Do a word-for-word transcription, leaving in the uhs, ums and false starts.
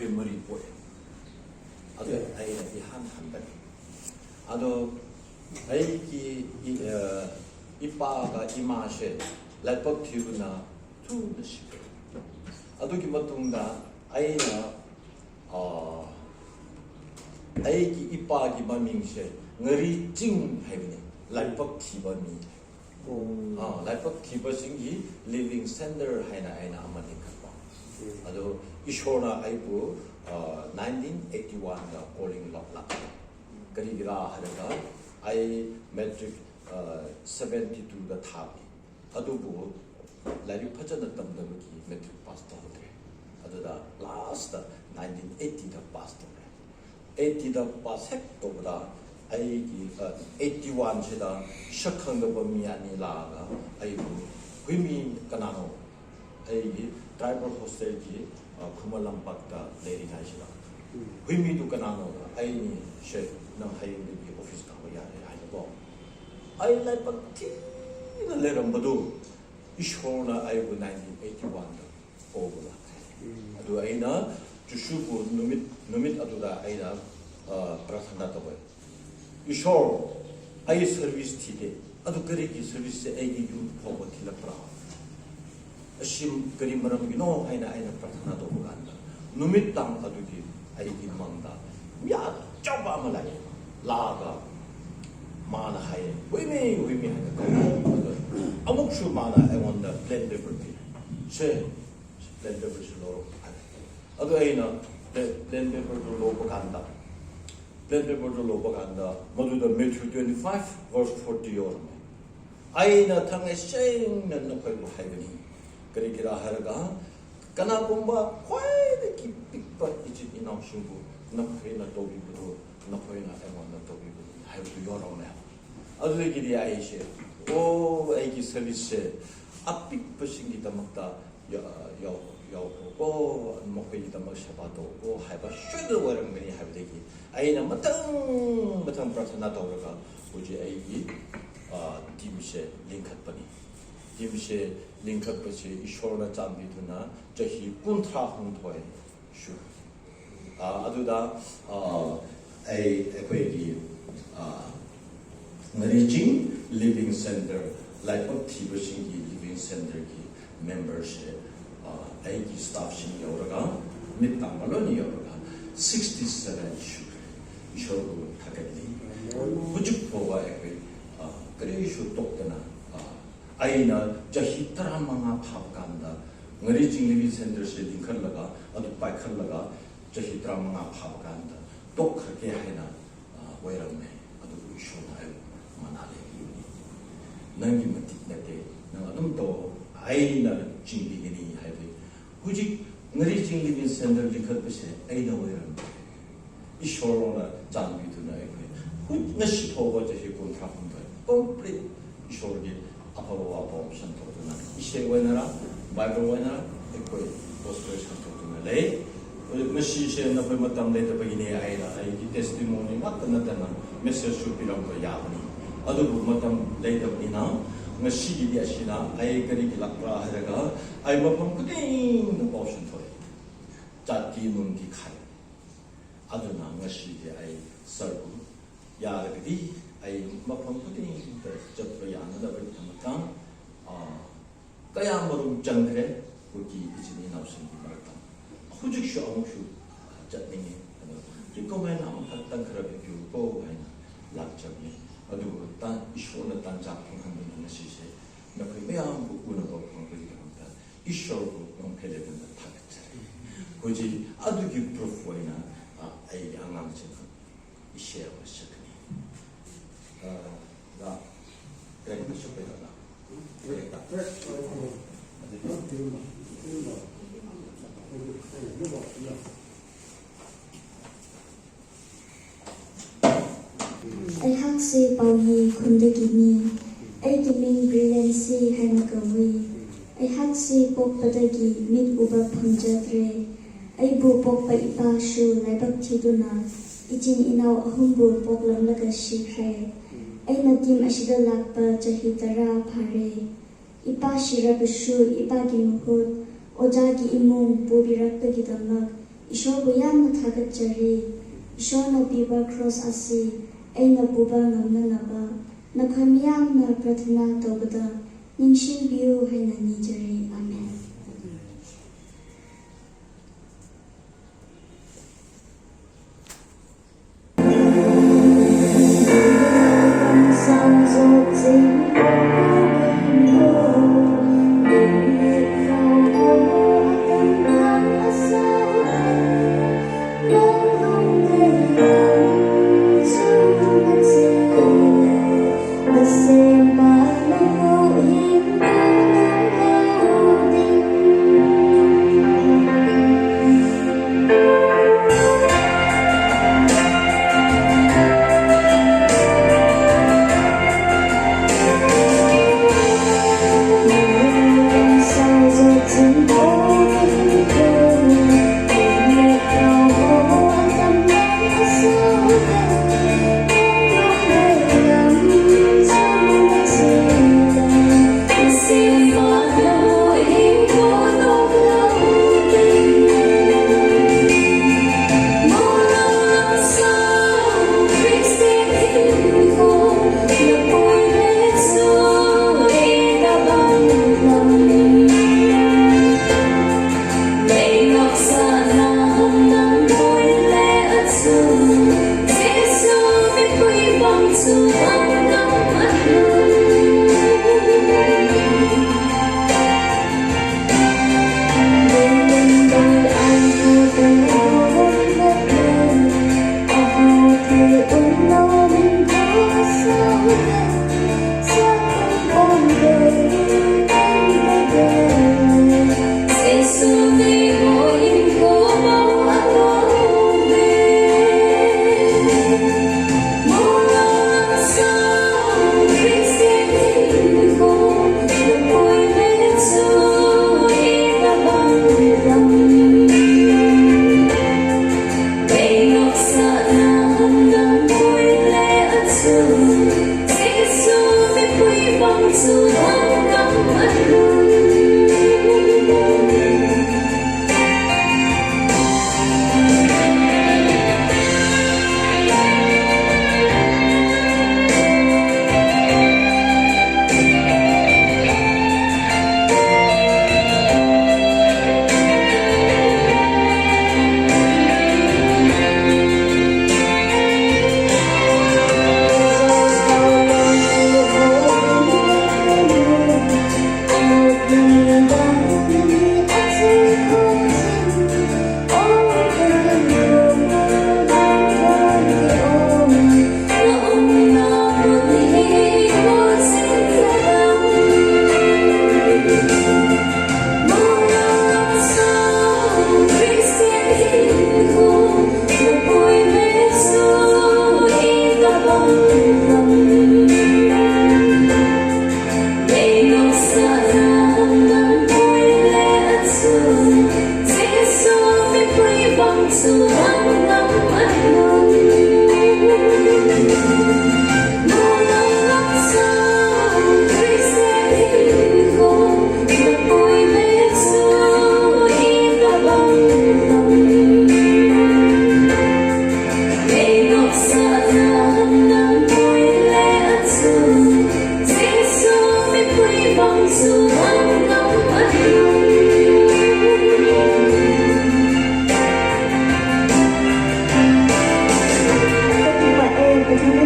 Memory poi. Ado, aina ihan han bani. Ado, aiki, i, eh, ipa ka ima she, laipak thiuna, thuna shi. Ado ki matungda, aina, ah, aiki ipa ki maming she, Ngari Ching hai bani, laipak thiba mi. Oh. Ah, laipak thiba sing hi living center haina, aina ama lingkhat pa. Hmm. Ado Ishorna aipu, ah, nineteen eighty-one da calling lot la. Kari gira hadaga ai matric, ah, seventy-two da thapi. Ado bu lairik phachana tamdaba ki matric pass tauhoi. Ado da last da nineteen eighty da pass tauhoi. Eighty da pass hek tauda, aiki, uh, eighty-one chida, shakhang da ba mi ani laga, aibu, huimi kanano, aiki, tribal hostel ki, uh, Khuma Lampak da, leri ngai chida. Huimi tu kanano da, aini, she, nang hai ni ki office ka ba ya, hai na bo. Ai laipak thina leram badu, Ishorna aibu nineteen eighty-one da. Obu la. Hmm. Adu aina, Joshua bu numit, numit adu da aina, ah, prarthana tauhoi. Ishor, ai service thite, adu kari ki service se aiki yum phoba thila pra. Ashim kari maram kino aina, aina prarthana tauba kanda. Numit tang adu di, aiki mangda. Ya, chapa malai. Laga. Mana hai. Huimi, huimi hai. Amuk shu mana, I want the plain paper. She, plain paper shu lo. Adu aina, plain, plain paper tu lo pa kanda. Plain paper tu lo pa kanda. Madu da Matthew twenty-five, verse forty yor. Aina thang e seng na na khoi lo hai bani. Kari kira haraga. Kana kumba khoi de ki pick pa ichi inam shimbu. Na khoi na tobi bu. Na khoi na emon na tobi bu. Hai tu yor na. Adu ki di ai she. O, aiki service she. Apick pa sing ki tamak ta. Ya, ya, ya, ko, ko, mo ko ita mo shaba to, ko, hai ba, shwe do warang gani hai ba de ki. Aina matang, matang prarthana tauda ka, ko ji aiki, ah, team she lingkhat pani. Team she lingkhat pa she, Ishorna chanbi tuna, chahi kuntra hung thoi, shu. Ah, adu da, ah, ai, ai khoi ki, ah, Ngari Ching Living Center, laipak thiba sing ki Living Center ki member she, ah, aiki staff sing yauraga, mit tang ba lo ni yauraga, sixty-seven shu. Ishor ko thakat li. Hujuk phoba ai khoi, ah, kari shu tok tana, ah, Aina, chahi tara manga phap kanda, Ngari Ching Living Center she lingkhat laga, adu paikhat laga, chahi tara manga phap kanda, tok khat ke haina, ah, wairam me, adu Ishorna ai, mana le ni. Nang ki matik na te, nang adum to, aina ching bi ni hai be. Huji, Ngari Ching Living Center lingkhat pa she, aina wairam me. Ishorna chanbi tuna ai khoi. Hu, ngasi phoba chahi kuntra hung thoi. Complete Ishor ki aphaba wa pom shan thou tuna. Ishe wena ra, Bible wena ra, ai khoi. Gospel shan thou tuna lei. Ngasi she na khoi matam lei ta pagi ne ai la. Ai ki testimony mat na ta na. Message shu pilam ko ya ni. Adu bu matam lei ta ni na. Ngasi ki dia shi na. Ai kari ki lakra hadaga. Ai mapam kuding na pom shan thoi. Chati nun ki khai. Aduna ngasi di ai sermon. Ya lagi ai mapam kuding te jat pa ya na da pa ta matang. Ah, kaya marum changre, ko ki ichini nau sin ki maratang. Hujuk shu amu shu, ah, jat ninge. Ano, ki ko mai na ma khat tang kara bi ko hai na lak chang ni. Adu tan Ishorna tan chak thong han na ngasi she. Na koi me am ko una ko ko ko ta. Ishor ko nong phele ko na thak chare. Ko ji adu ki proof wai na, ah, ai angang chen ko. Ishor ko shakni. Ah, da. Kaya ko shakni da. Kaya da. Aihak se Paohi Khundakimi, aiki min Brilliancy haina kawi. Aihak se pokpa dagi mit uba phunjatre. Aibu pokpa ipa shu laibak thituna, ichin inao ahumbu poklam laga shikre. Aina team ashida lakpa chahi tara phare. Ipa shirabashu, ipa ki muhut, oja ki imung, pubirak ta ki damak, Ishorbu yamna thagat jari, Ishorna piba cross asi, eina puba ngamna naba, nakhoi mayamna prathana toubada, ningsinbiu haina ni jari. Amen.